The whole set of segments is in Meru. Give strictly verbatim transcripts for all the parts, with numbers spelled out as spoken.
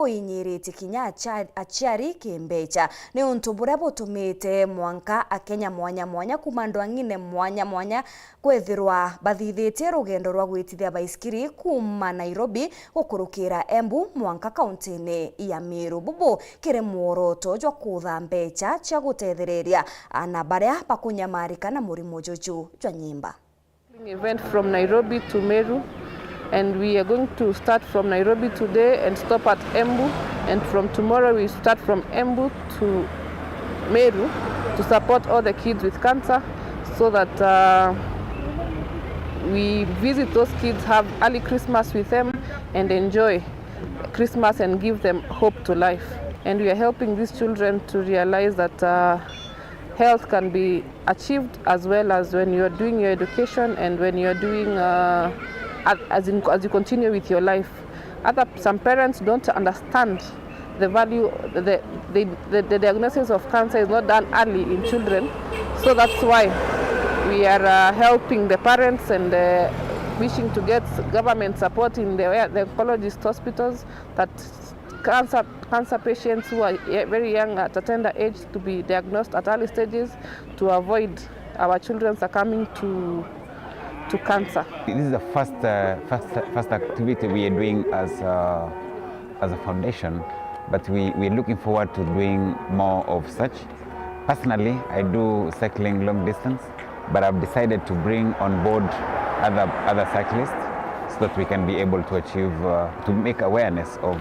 uinyiritie kinya acia-, aciari kimbecha. Ni untu buria butumite mwanka Akenya mwanya mwanya kuuma ndwang'ine mwanya mwanya kwithirwa bathithitie rugendo rwa gwitithia baisikiri kuuma Nairobi gukurukira Embu mwanka kauntini ya Meru. Bubu kiri mworoto jwa kutha mbecha cia gutethereria ana baria bakunyamarika na murimo juju jwa nyimba. Event from Nairobi to Meru, and we are going to start from Nairobi today and stop at Embu, and from tomorrow we start from Embu to Meru to support all the kids with cancer, so that, uh, we visit those kids, have early Christmas with them, and enjoy Christmas and give them hope to life. And we are helping these children to realize that, uh, health can be achieved as well as when you are doing your education and when you are doing, uh, as, as in, as you continue with your life. Other, some parents don't understand the value, the, the, the, the diagnosis of cancer is not done early in children. So that's why we are, uh, helping the parents and, uh, wishing to get government support in the, the oncologist hospitals that cancer, cancer patients who are ye-, very young at a tender age to be diagnosed at early stages to avoid our children succumbing to, to cancer. This is the first, uh, first, first activity we are doing as, uh, as a foundation, but we, we're looking forward to doing more of such. Personally, I do cycling long distance, but I've decided to bring on board other, other cyclists so that we can be able to achieve, uh, to make awareness of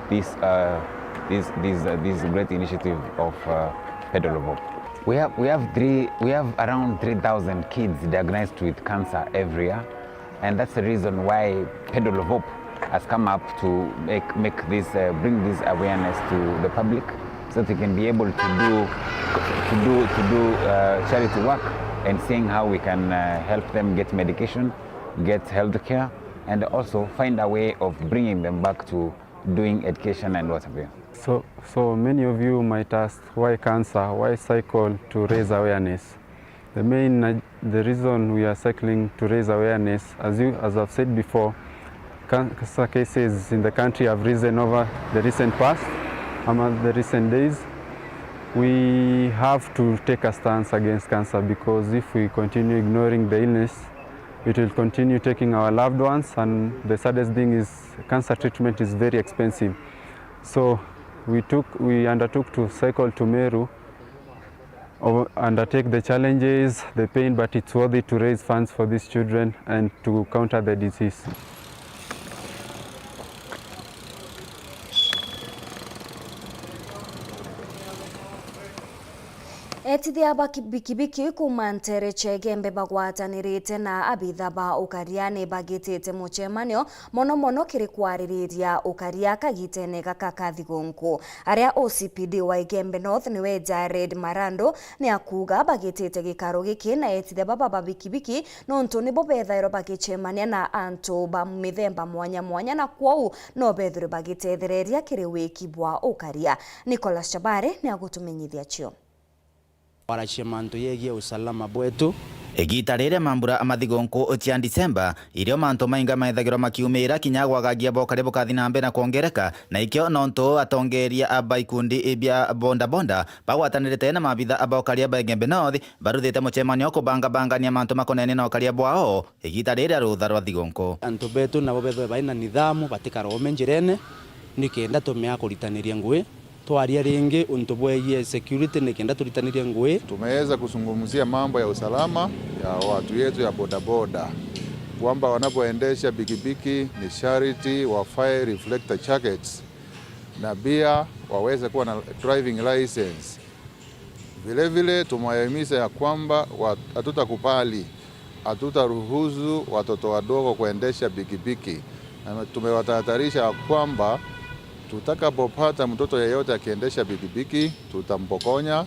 this, uh, this, this, uh, this great initiative of, uh, Pedal of Hope. We have, we have three, we have around three thousand kids diagnosed with cancer every year. And that's the reason why Pedal of Hope has come up to make, make this, uh, bring this awareness to the public, so that we can be able to do, to do, to do, uh, charity work and seeing how we can, uh, help them get medication, get health care, and also find a way of bringing them back to doing education and what have you. So, so many of you might ask, "Why cancer? Why cycle to raise awareness?" The main, uh, the reason we are cycling to raise awareness, as you, as I've said before, cancer cases in the country have risen over the recent past, um, the recent days. We have to take a stance against cancer, because if we continue ignoring the illness, it will continue taking our loved ones, and the saddest thing is cancer treatment is very expensive. So we took, we undertook to cycle to Meru, o-, undertake the challenges, the pain, but it's worth it to raise funds for these children and to counter the disease. Etithia ba ki-, bikibiki kuuma nteere cia Igembe bagwatanirite na abitha ba ukaria ni bagitite mucemanio mono mono kiri kwaririria ukaria kagitene gaka ka thigunku. Aria O C P D wa Igembe North niwe Jared Marando ni akuuga bagitite gikaro giki na etithia baba ba bikibiki nontu nibo bethairwa bagicemania na antu ba mithemba mwanya mwanya, na kwou no bethirwe bagitethereria kiri wiki bwa ukaria. Nicholas Chabare ni agutumenyithia cio. Waracia mantu yegie usalama bwetu. Igiita riria mambura a mathigunku cia Disemba, irio mantu maingi methagirwa makiumira kinya gwagagia bokaria bukathi na mbere na kwongereka, na ikio nontu atongeria ba ikundi bia bodaboda bagwatanirite na mabitha ba ukaria ba Igembe North baruthite mucemanio kubangabangania mantu makonenie na ukaria bwao igiita riri ria rutha rwa thigunku. Antu betu nabo bethwe bai na nidhamu, batikarome njirene, nikenda tumea kuritaniria ngui. Twaria ringi untu bwegie security nikenda turitanirie ngui. Tumeweza kuzungumzia mambo ya usalama ya watu yetu ya bodaboda, kwamba wanapoendesha pikipiki ni sharti wavae reflector jackets na pia waweze kuwa na driving license. Vile vile tumewahimiza ya kwamba wa-, hatutakubali, hatutaruhusu watoto wadogo kuendesha pikipiki. Na tumewatahadharisha ya kwamba tutakapopata mtoto yeyote akiendesha pikipiki, tutampokonya,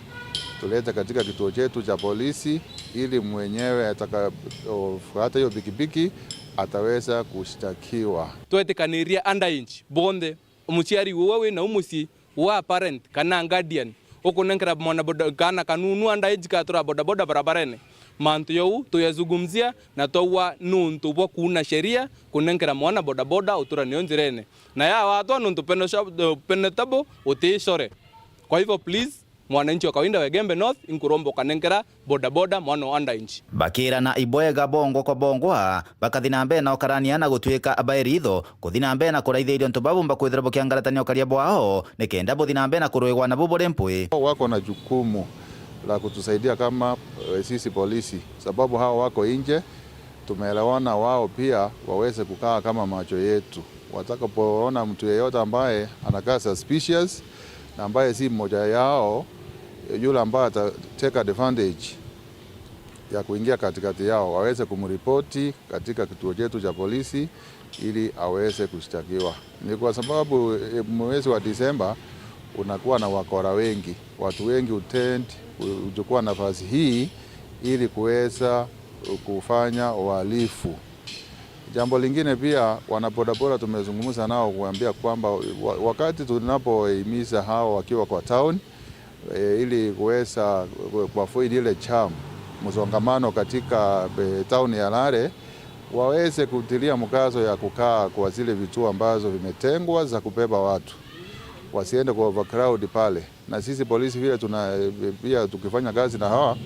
tulete katika kituo chetu cha polisi, ili mwenyewe atakapofuata hiyo pikipiki ataweza kushtakiwa. Twetikaniria underage bonthe, muciari uria wina u mucii, wa parent kana guardian, ukunenkera mwana boda-, kaana kanunu underage gatura bodaboda barabarene, Mantu jau tuyazungumzia na twaua nuntu bwa kuuna sheria, kunenkera mwana bodaboda uturani o njirene. Na ya watwa nuntu pene-, penetable uticore. Kwa hivyo please, mwananchi wa kawaida wa Igembe North, inkuromba ukanenkera bodaboda mwana wa wananchi. Bakirana ibwega bongwa kwa bongwa, bakathi na mbere na ukarania na gutwika baeritho, kuthi na mbere na kuraithiria untu bau bumba kwithirwa bukiangaratania ukaria bwao, nikenda buthi na mbere na kurwigwa nabu buri mpwi. Wako na jukumu la kutusaidia kama, eh, sisi polisi, sababu hao wako nje, tumeelewana wao pia waweze kukaa kama macho yetu. Watakapoona mtu yeyote ambaye anakaa suspicious na ambaye si mmoja yao, yule ambaye ata take advantage ya kuingia katikati yao, waweze kumripoti katika kituo chetu cha polisi ili aweze kushtakiwa. Ni kwa sababu, eh, mwezi wa Disemba unakuwa na wakora wengi. Watu wengi hutend kuchukua nafasi hii ili kuweza kufanya uhalifu. Jambo lingine pia, wanabodaboda tumezungumza nao kuambia kwamba wa-, wakati tunapohimiza hao wakiwa kwa town, eh, ili kuweza ku-, kuavoid ile jam, msongamano katika, eh, town ya Lare, waweze kutilia mkazo ya kukaa kwa zile vituo ambazo vimetengwa za kubeba watu, wasiende kwa overcrowd pale. Na sisi polisi vile tuna, pia tukifanya kazi na hawa,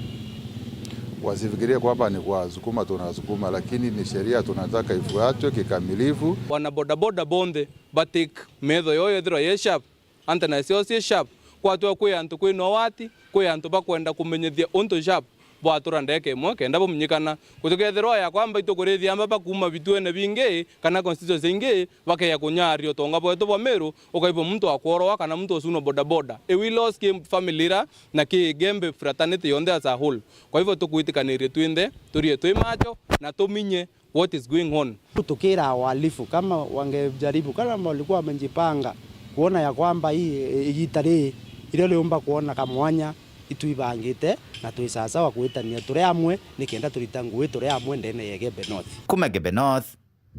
wasifikirie kwamba ni kuwasukuma tunasukuma, lakini ni sheria tunataka ifuatwe kikamilifu. Wana bodaboda bonthe ba take metho yao yethirwa ye sharp, antenna ciao cie sharp. Kwatwa kwi antu kwina owati, kwi antu bakwenda kumenyithia untu sharp, bwatura ndeka imwe kenda bumenyekana. Gutikethirwa ya kwamba itukuriithia amba bakuuma bituene bingi kana constituency ingi, bakeya kunyaria utonga bwetu bwa Meru, ukaigua muntu wa kworoa kana muntu ucunwa bodaboda. Iwi loss ki family ira na ki Igembe fraternity yonthe as a whole. Kwa hivyo tukwitikanirie twinthe, turie twi macho na tuminye what is going on. Tukira wahalifu kama wangejaribu, kama walikuwa wamejipanga kuona ya kwamba hii, e, igita riri irio riumba kuona kamwanya, itwibangite na twi sawasawa kwitania turi amwe, nikenda turita ngugi turi amwe ndene ya Igembe North. Kuma Igembe North,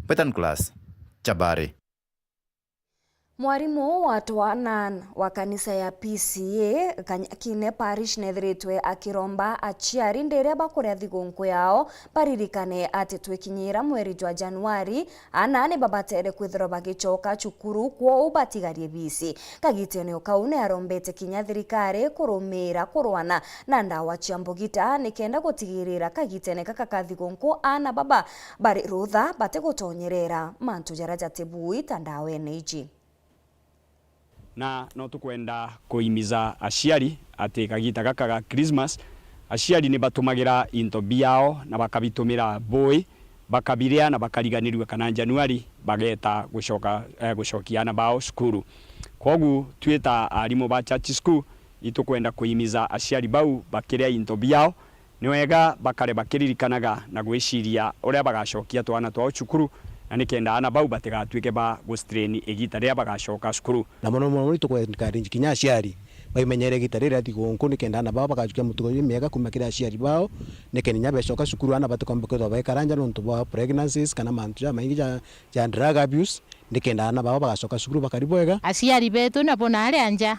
Betan Class, Chabari. Mwarimu wa twana wa kanisa ya P C A Kanyakine Parish nethiritwe akiromba aciari ndiria bakuria thigũnkũ yao baririkane ati twikinyira mweri jwa Januari, aana ni babatere kwithirwa bagicoka cukuru, kwou batigarie bici. Kagitene o kau ni arombete kinya thirikari kurumira kurwana na ndawa cia mbugita nikenda gutigirira kagitene gaka ka thigũnkũ aana baba bari rutha batigutonyerera. Mantu jaria jatibui ta ndawene iji. Na no tukwenda kuimiza aciari ati kagita gaka ga Christmas, aciari ni batumagira into biao na bakabitumira bui, bakabiria na bakariganirua kana Januari bageta gucoka, eh, gucokia aana bao cukuru. Kwogu twi ta arimu ba church school, itukwenda kuimiza aciari bau bakiria into biao, ni wega bakare bakiririkanaga na gwiciria uria bagacokia twana twao cukuru, na nikenda aana bau batigatuike ba gustrain igita riria bagacoka cukuru. Na mono mono ni tukwencourage kinya aciari baimenyere igita riri ria thigũnkũ, nikenda aana bao bagacokia mitugo jimiega kuuma kiri aciari bao, nikenda kinya becoka cukuru aana batikomba kwithirwa baikara nja nontu bwa pregnancies kana mantu jamaingi ja, ja drug abuse, nikenda aana bao bagacoka cukuru bakari bwega. Aciari betu nabo naria nja,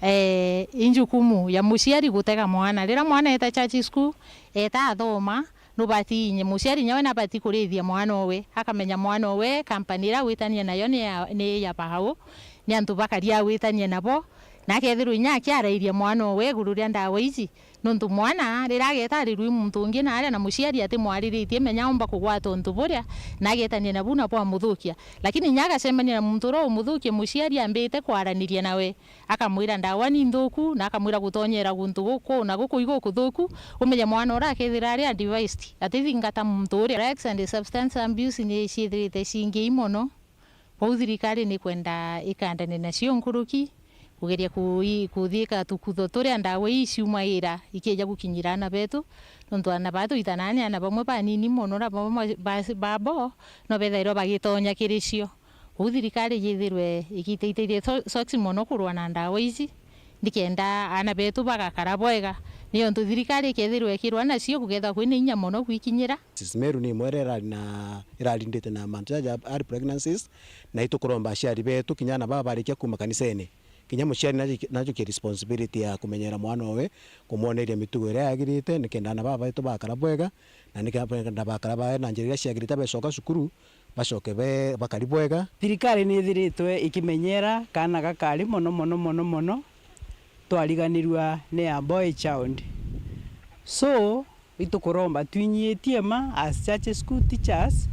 eh, i njukumu ya muciari gutega mwana. Riria mwana eeta church school, eeta athoma, nubati inye, muciari nyawe nabati kurithia mwana owe, akamenya mwana owe company iria agwitania nayo ni ya, ni ya bau, ni antu bakari agwitania nabo, na akethirwa inya akiarairia mwana owe iguru ria ndawa iji, nontu mwana riria agetarirua i muntu ungi na aria na muciari atimwariritie, menya aumba kugwata untu buria, na agetania nabu na bwamuthukia. Lakini inya agacemania na muntu uria umuthukia, muciari ambite kwaraniria nawe, akamwira ndawa ni nthuku, na akamwira gutonyera guntu guku na guku igukuthuku, umenye mwana uria akethira ari advised, atithingata muntu uria. Drugs and substance abuse ni ciithirite ciingii mono. Kwou thirikari ni kwenda ikandane nacio nkuruki, kugeria kui-, kuthii ikatukutho turia ndawa ii ciumaira ikija gukinyira aana betu, nontu aana baa twitanaa ni aana bamwe banini mono, na bamwe ba, ba, babo no bethairwa bagitonya kiri cio. Kwou thirikari yithirwe igiteithairie so-, soksi mono kurwa na ndawa ici, nikenda aana betu bagakara bwega. Ni ontu thirikari ikethirwa ikirwa nacio, kukethirwa kwina inya mono gwikinyira. Cis Meru ni imwe iria irari na, irarindite na mantu jaja early pregnancies, na itukuromba aciari betu, kinya aana baba barikia kuuma kanisene, Kinya muciari najukie responsibility ya kumenyera mwana owe, kumwoneria mitugo iria yagirite, nikenda ana baba betu bakara bwega, na nikenda bakara bae na njira iria ciagirite, becoka cukuru, bacoke be, bakari bwega. Thirikari ni ithiritwe ikimenyera kaana gakari mono, mono, mono, mono, twariganirua ni a boy child. So, itukuromba twinyitie ma as church school teachers,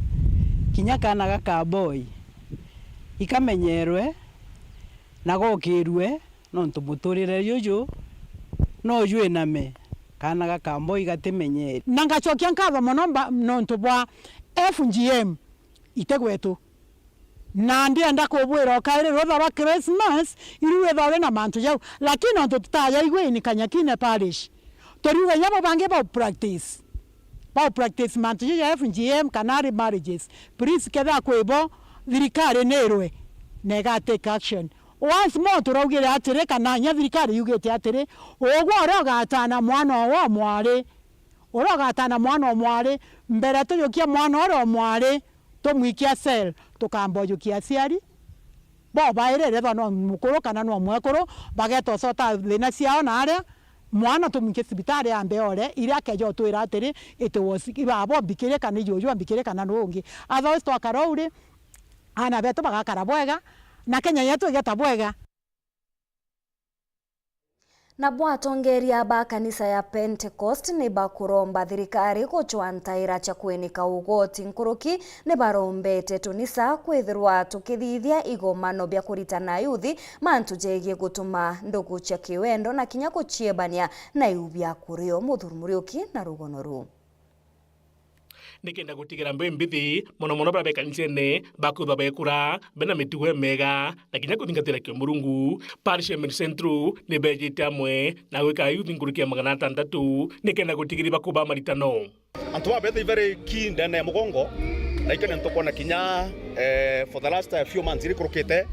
kinya kaana gaka boy, ikamenyerwe na gokirue, nontu muturire juju no jwiname, kaana gaka boy gatimenyeri. Na ngacokia nkatho mono mba-, nontu bwa F G M ite gwetu. Na ndienda kubwira ukairi rutha rwa Christmas, iru witha uri na mantu jau. Lakini nontu tutayaigua in Kanyakine Parish, turiuga inya bo bangi bau practice. Bau practice mantu jau ja F G M kana ari marriages. Please, kethira kwi bo, thirikari nirwe na iga take action. Once more turaugire atiri, kana inya thirikari yugite atiri, ugwe uria ugatana mwana owe o mwari, uria ugatana mwana o mwari, mbere tujukia mwana uria o mwari, tumwikia cell, tukamba ujukia aciari bo bairi, ethwa no mukuru kana no mwekuru, bageta ucota thina ciao na aria mwana tumwikie cibitari ambe ore, iria akeja utwira atiri, it was ibabo mbikirie kana ijuju ambikirie kana nuu ungi. Otherwise twakara uu ri, aana betu bagakara bwega, na Kenya yetu igeta bwega. Nabo atongeria ba kanisa ya Pentecost ni bakuromba thirikari gucwa ntaira cia kwinika ugoti nkuruki. Ni barombete tunisa kwithirwa tukithithia igomano bia kuritana ayuthi mantu jegie gutuma ndugu cia kiwendo na kinya guciebania na iu bia kurio. Muthuri Muriuki na rugono ruu. Nikenda gutigira mbeu mbithi, mono mono baria be kanisene, bakwithwa bekura, bena mitugo imega, na kinya kuthingatira kio Murungu. Parish ya Meru Central ni bejite amwe na gwika ayuthi nkuruki ya magana atantatu, nikenda gutigiria bakuba maritano. Antu baba bethi very key ndene ya mugongo, na ikene ntukwona kinya, eh, for the last, eh, few months irikurukite,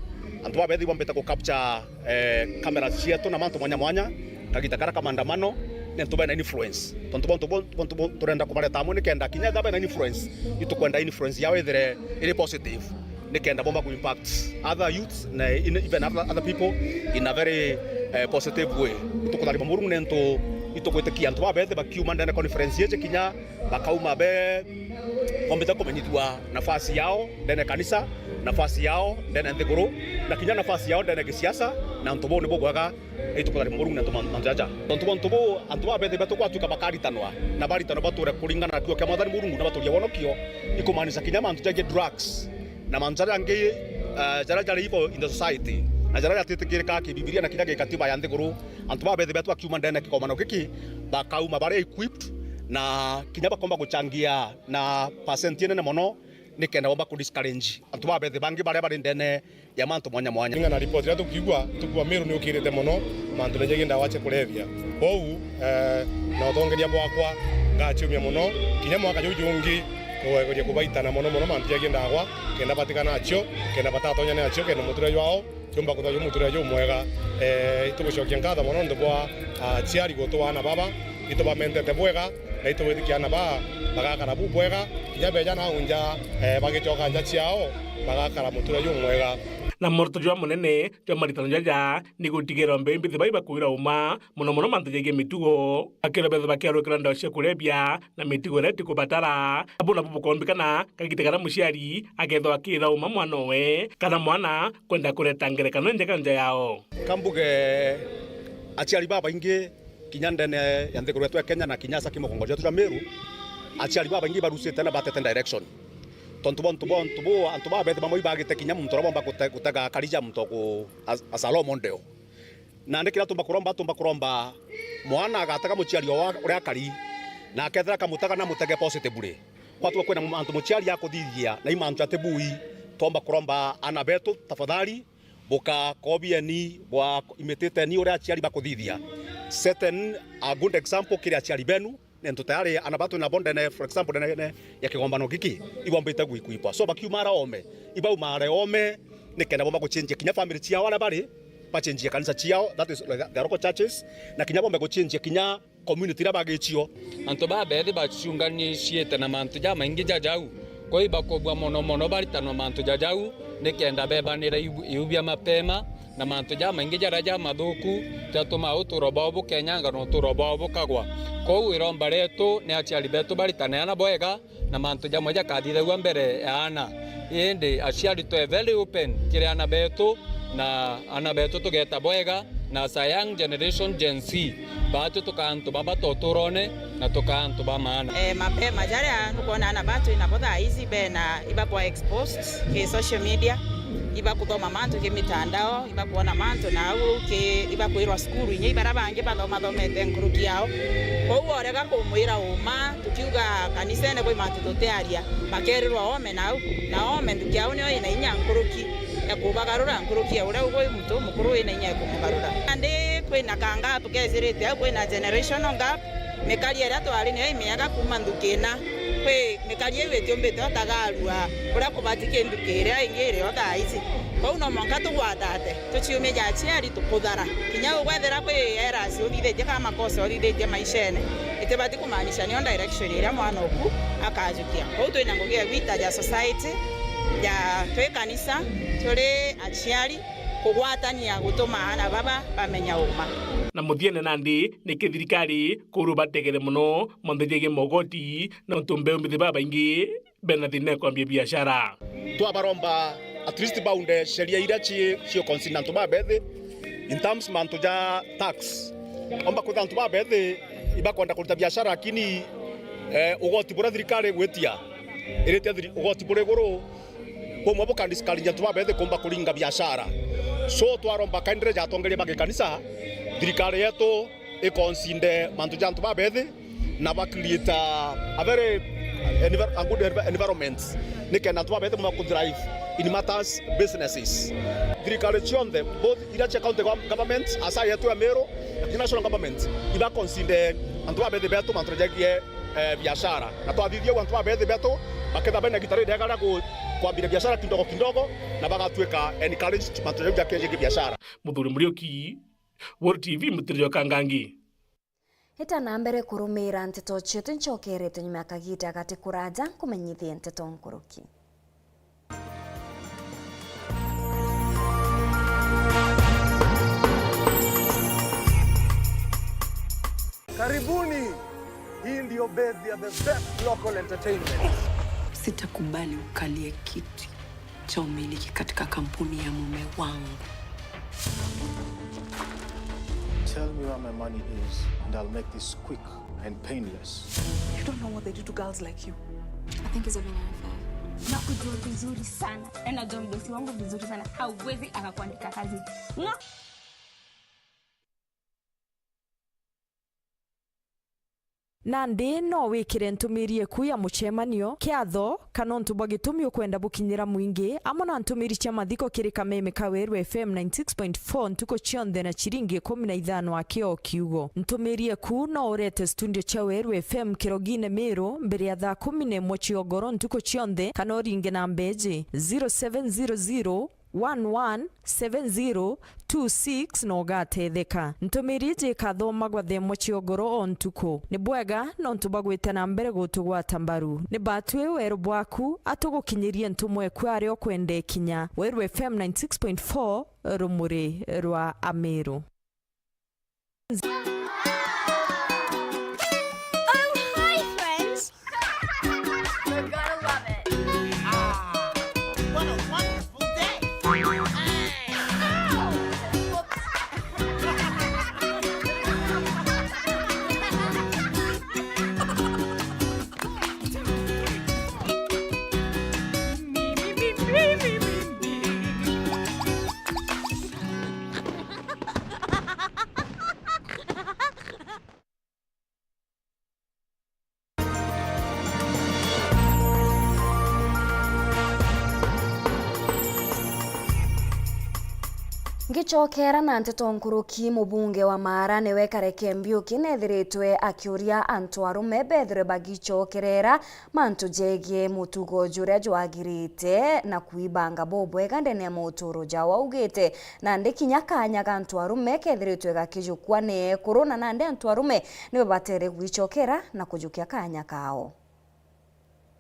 antu baba bethi bombite ku capture eh, cameras cietu na mantu mwanya mwanya, kagita kara ka maandamano, ni antu bena influence. Tontu bontu bo, bontu bo turenda kubareta amwe nikenda kinya ethira bena influence, itukwenda influence yao ithire iri positive, nikenda bomba ku impact other youths na in, even other, other people in a very, eh, positive way. Itukutharima Murungu ni antu itugwitikia antu babethi bakiuma ndene conference yeje kinya bakauma be bombite kumenyithua nafasi yao ndene kanisa, nafasi yao ndene nthiguru, na kinya nafasi yao ndene gisiasa, na antu bau nibo bwega itukutharima Murungu na antu ma-, mantu jaja. Tontu bwa antu bau, antu babethi betu gwatuika bakaritanwa, na baritanwa bature kuringana na kiugo kia Mwathani Murungu na baturie wonokio, ikumaanisha kinya mantu jagie drugs, na mantu jaria angi, eh, jaria jari evil in the society, na jaria jatitikirika kibibilia na kinya gikatiba ya nthiguru, antu babethi betu bakiuma ndene kikomano giki, bakauma bari equipped, na kinya bakomba guchangia na percent inene mono, nikenda bomba ku discourage antu babethi bangi baria bari ndene ya mantu mwanya mwanya. Ringana na ripoti iria tukiigua, tukuigua Meru ni ukirite mono mantu ni jegie ndawa cia kulevya. Kwou, eh, na utongeria bwakwa, ngaciumia mono, kinya mwaka juu jungi, kugeria kubaitana mono mono mantu jegie ndawa, kenda batigana nacio, kenda batatonya nacio, kenda muturire jwao jumba kuthithua muturire jumwega. Eh, itugucokia nkatho mono nontu bwa, ah, aciari gutwaa aana baba, itubamentete bwega, na itugwitikia aana baa bagakara bubwega, kinya beja nau nja, eh, bagicoka nja ciao, bagakara muturire jumwega. Na muoroto jwa munene jwa maritano jaja ni gutigira mbeu mbithi bai bakwira uma, mono mono mantu jegie mitugo. Bakirwa betha bakiarukira ndawa cia kulevya na mitugo iria itikubatara. Abo nabo bukombikana kagita karia muciari akethwa akira uma mwana owe, kana mwana kwenda kureta ngerekano injega nja yao. Kambuge aciari babaingi kinya ndene ya nthiguru yetu ya Kenya na kinya aca kimogongo jetu ja Meru, aciari babaingi barucite na batete direction. Tontu bontu bontu bo antu babethi bamwe ibagite kinya muntu uria bomba gute-, gutega karija muntu ku-, as-, asalo mondeo. Nandi kiria tumba kuromba, tumba kuromba mwana agatega muciari o wa-, uria akari, na akethira akamutega na amutege positively. Kwatuga kwina mantu muciari akuthithia na i mantu atibui, twomba kuromba aana betu, tafadhali, bukakobieni, bwa imitateni uria aciari bakuthithia. Seteni a good example kiri aciari benu, Nontu tayari ana batu nabo ndene, for example, ndene ya kigombano giki, ibombite gwi-, gwikwa. So, bakiuma ara oome, ibauma ara oome, nikenda bomba guchenjia kinya family ciao ara bari, bachenjie kanisa ciao, that is, like, the local churches, na kinya bombe guchenjia kinya community iria bagichio. Antu babethi bacunganiciite na mantu jamaingi ja jau, kwou ibakobua mono mono baritanwa mantu ja jau, nikenda bebanira iu-, iu bia mapema, na mantu jamaingi jaria jamathuku jatumaa uturo bwao bukenyanga na uturo bwao bukagwa. Kwou iromba rietu ni aciari betu baritane ana bwega, na mantu jamwe jakathithagua mbere ya ana. Indi aciari twe very open kiri ana betu, na ana betu tugeta bwega, na as a young generation, Gen Z, baatu tukaa antu baba toturone, na tukaa antu ba maana. Eh, mapema jaria nukwona ana batu inabo thaa ici bena ibakwa exposed ki social media, ibakuthoma mantu ki mitandao, ibakwona mantu nau ki ibakwirwa cukuru inya ibaria bangi bathomathomete nkuruki yao. Kwou orega kumwira uma, tukiuga kanisene kwi mantu tutiaria, makerirwa ome nau, na ome nduki yao nio ina inya nkuruki ya kubagarura nkuruki ya uria ugwi muntu umukuru wina inya ya kumugarura. Nandi kwina ka gap kethirite au, kwina generational gap, mikaria iria twari niyo imiaga kuma nthukina. Kwi mikaria iu itiumbite utagarua uria kubati ki nthuki iria ingi irio thaa ici. Kwou no mwanka tugwatate, tuciumie ja aciari tukuthara. Kinya ugwethira kwi errors uthithitie kana makosa uthithitie maishene, itibati kumaanisha niyo direction iria mwana oku akajukia. Kwou twina ngugi ya gwita ja society, ja twi kanisa, turi aciari, kugwatania gutuma aana baba bamenya uma. Na muthiene nandi, niki thirikari kuru bategere mono mantu jegie mogoti, nontu mbeu mbithi babaingi bena thina ya kwambia biashara. Twabaromba at least baunde sheria iria ci-, cio concern antu babethi in terms mantu ja tax. Omba kwitha antu babethi ibakwenda kuruta biashara, lakini, eh, ugoti buria thirikari igwitia, iritia thiri-, ugoti buri iguru, bumwe buka discourage antu babethi kumba kuringa biashara. So twaromba kindly ja atongeria ba gikanisa, thirikari yetu ikonsinde mantu ja antu babethi, na ba create a, a very envir-, a good env-, environment, nikenda antu babethi mwa ku thrive in matters businesses. Thirikari cionthe, both iria cia county gov-, government, asa yetu ya Meru, na national government, iba consider antu babethi betu mantu jegie, eh, biashara. Na twathithia uu antu babethi betu, baketha bena gita ririega ria ku-, kwambiria biashara kidogo kidogo, na bagatuika encouraged mantu jau jakegie biashara. Muthuri Muriuki, Wori T V, Mutiri jwa Kangangi. Ita na mbere kurumiira nteto cietu, ncokerete nyuma ya kagiita gati kuraja nkumenyithie nteto nkuruki. Karibuni. Hii ndio base ya the best local entertainment. Sitakubali ukalie kiti cha umiliki katika kampuni ya mume wangu. Tell me where my money is and I'll make this quick and painless. You don't know what they do to girls like you. I think he's having an affair. Nakujua vizuri sana. Na najua mdosi wangu vizuri sana. Hawezi akakuandika kazi. Mwa- Nandi no wikire ntumiri eku ya mucemanio kiatho, kana untu bwa gitumi ukwenda bukinyira mwingi, amwe na ntumiri cia mathiko kiri kameme ka Weru F M ninety six point four ntuku cionthe na ciringi ikumi na ithano aki o kiugo. Ntumiri eku no urete studio cia Weru F M Kirogine Miru mbere ya thaa kumi na imwe cia ugoro ntuku cionthe, kana uringe namba iji, zero seven zero zero, one one seven zero two six na ugatetheka. Ntumiri iji ikathomagwa thaa imwe cia ugoro o ntuku. Ni bwega nontu bwa gwita na mbere gutugwata mbaru. Ni batwi weru bwaku, atugukinyirie ntumwa eku aria ukwenda ikinya. Weru F M ninety six point four, rumuri rwa Amiru. Oh, hi, friends. You're gonna love it. Ah, what a wonderful day. Ow! Whoops. Ngicokera na nteto nkuruki, mubunge wa Maara niwe Kareke Mbiuki nethiritwe akiuria antu arume bethirwe bagicokerera mantu jegie mutugo juria jwagirite na kwibanga bubwega ndene ya muturo jao. Augite nandi kinya kanya ga antu arume kethiritwe gakijukua ni ekuru, na nandi antu arume nibo batere gwicokera na kujukia kanya kao.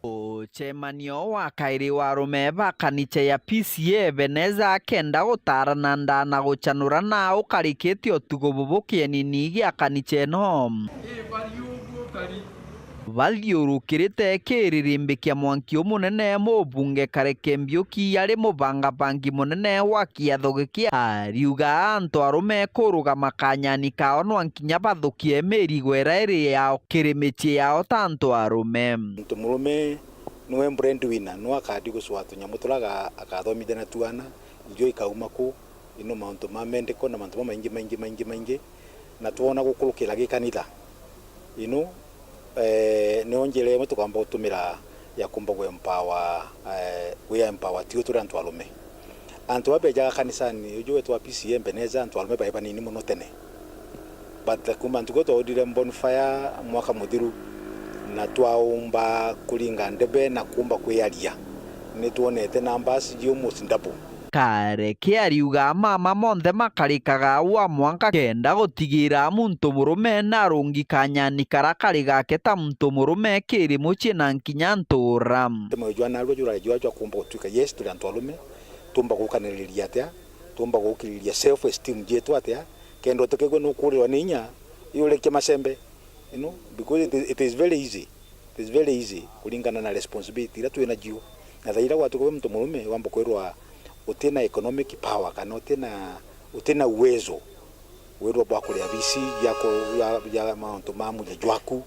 Uchemanio wa kairi wa arume ba kanicha ya P C A Ebeneza akenda gutaarana ndaa na guchanura na ukarikite utugo bubu kienini gia kanicha ino. Bathiurukirite kiririmbi kia mwanki umunene, mubunge Kareke Mbiuki ari mubangabangi munene wa kiatho giki, ariuga antu arume kurugama kanyani kao nwa nkinya bathukie mirigo ira iri yao kiri micii yao ta antu arume. Muntu murume niwe breadwinner, niwe akathiĩ gũcwaa tũnyamũ tũrĩa aga-, akathomithia na twana, irio ikauma kũ, ino maũndũ ma medical na maũndũ mamaingĩ, maingĩ, maingĩ, maingĩ. Na twona gũkũrũkĩra gĩkanitha, ino, eh, nĩyo njĩra ĩmwe tũkamba gũtũmĩra ya kũmba gũ empower, eh, gwĩ empower tigo tũrĩ antu arume. Antu babejaga kanisani, uju wetu wa P C A Ebeneza, antu arume baĩ banini mono tene. But kuma ntuku twaudire bonfire mwaka muthiru, na twaumba kuringa ndebe na kuumba kwiaria, nitwonete numbers ji almost double. Kareke ariuga mama monthe makarikaga au a mwanka kenda gutigira muntu murume na rungi kanyani kara kari gake ta muntu murume kiri mucii na nkinya ntura. Tema jwa narua jurari jwa jwa kuumba gutuika, yes, turi antu arume, tumba gukaniriria atia, tumba gukiriria self esteem jietu atia, kenda utikegue nukurirwa ni inya, iurekie macembe, you know, because it is, it is very easy, it is very easy kuringana na responsibility iria twina jio. Na thaira gwatuka wi muntu murume, wamba kwirwa utina economic power kana utina, utina uwezo, wirwa bwa kuria bisi ya ku-, ya, ya mauntu ma muja jwaku,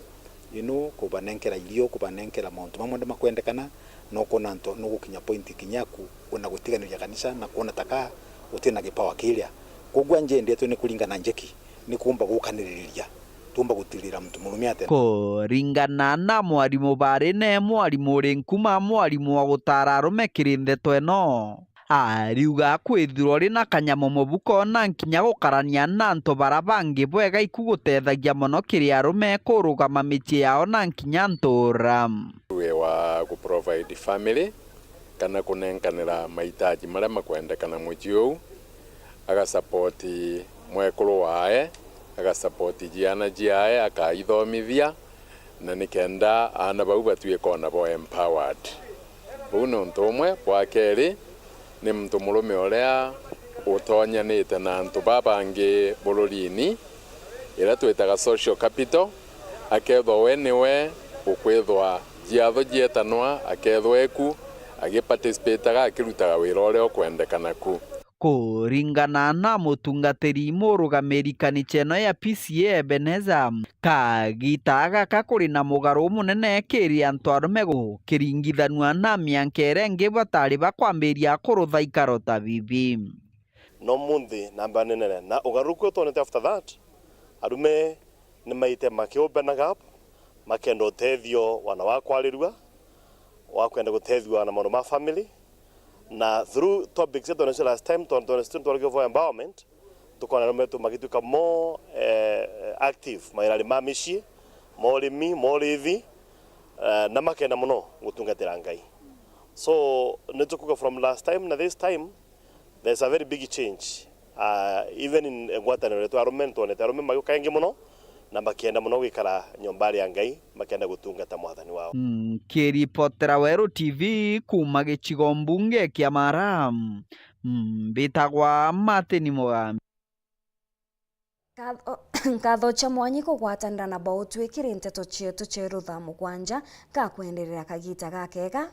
you know, kubanenkera irio, kubanenkera mauntu mamwe makwendekana, no kwona nto, nugukinya point kinya yaku, ona gutiganiria kanisa, na kwona taka utina gipawa kiria. Koguo njendi yetu ni kuringana njeki, ni kuumba gukaniriria, tuumba gutirira muntu murume atia. Kuringana na mwarimu bari ne mwarimu uri nkuma mwarimu wa gutara arume kiri ndeto ino. Ariuga kwithirwa uri na kanyamu mubuko na nkinya gukarania na antu bara bangi bwega iku gutethagia mono kiri arume kurugama micii yao na nkinya ntura. Wi wa ku provide family kana kunenkanira mahitaji maria makwendekana mucii uu, agasapoti mwekuru wae, agasapoti ciana ciae, akaithomithia, na nikenda aana bau batuike ona bo empowered. Buu ni untu umwe. Bwa keri, ni muntu murume uria utonyanite na antu babangi bururiini, iria twitaga social capital, akethwa we niwe ukwithwa ciatho cietanwa, akethwa eku agiparticipataga, akirutaga wira uria ukwendekana ku. Kuringana na mutungatiri murugamiri kanicha ino ya P C A Ebeneza, kagita gaka kuri na mugaru munene kiri antu arume gukiringithanua na mianka iria ingi batari bakwambiria kurutha ikaro ta bibi. No munthi namba ni nene, na ugaruruku utonete after that, arume nimaite makiubenaga up, makenda utethio wana wa kwarirua, wa kwenda gutethua na maundu ma family, na through topics yetu nacio last time, twa-, twa-, twa-, twarigio for empowerment, tukona arume tu magituika more, eh, active mawirari ma micii, ma urimi, ma urithi, eh, na makenda muno gutungatira Ngai. So, nitukuga from last time na this time, there's a very big change. Ah, even in ngwataniro yetu arume, nitwonete arume magiuka engi muno, na makienda muno gwikara nyomba ya Ngai, makienda gutungata mwathani wao. Nkiripotera Weru T V kuuma gicigo mbunge kia Mara, mbitagwa Martin Mugambi. Nkatho, nkatho cia mwanyi kugwatanira na bo utwikire nteto cietu cia rutha mugwanja, ngakwenderera kagita gakega.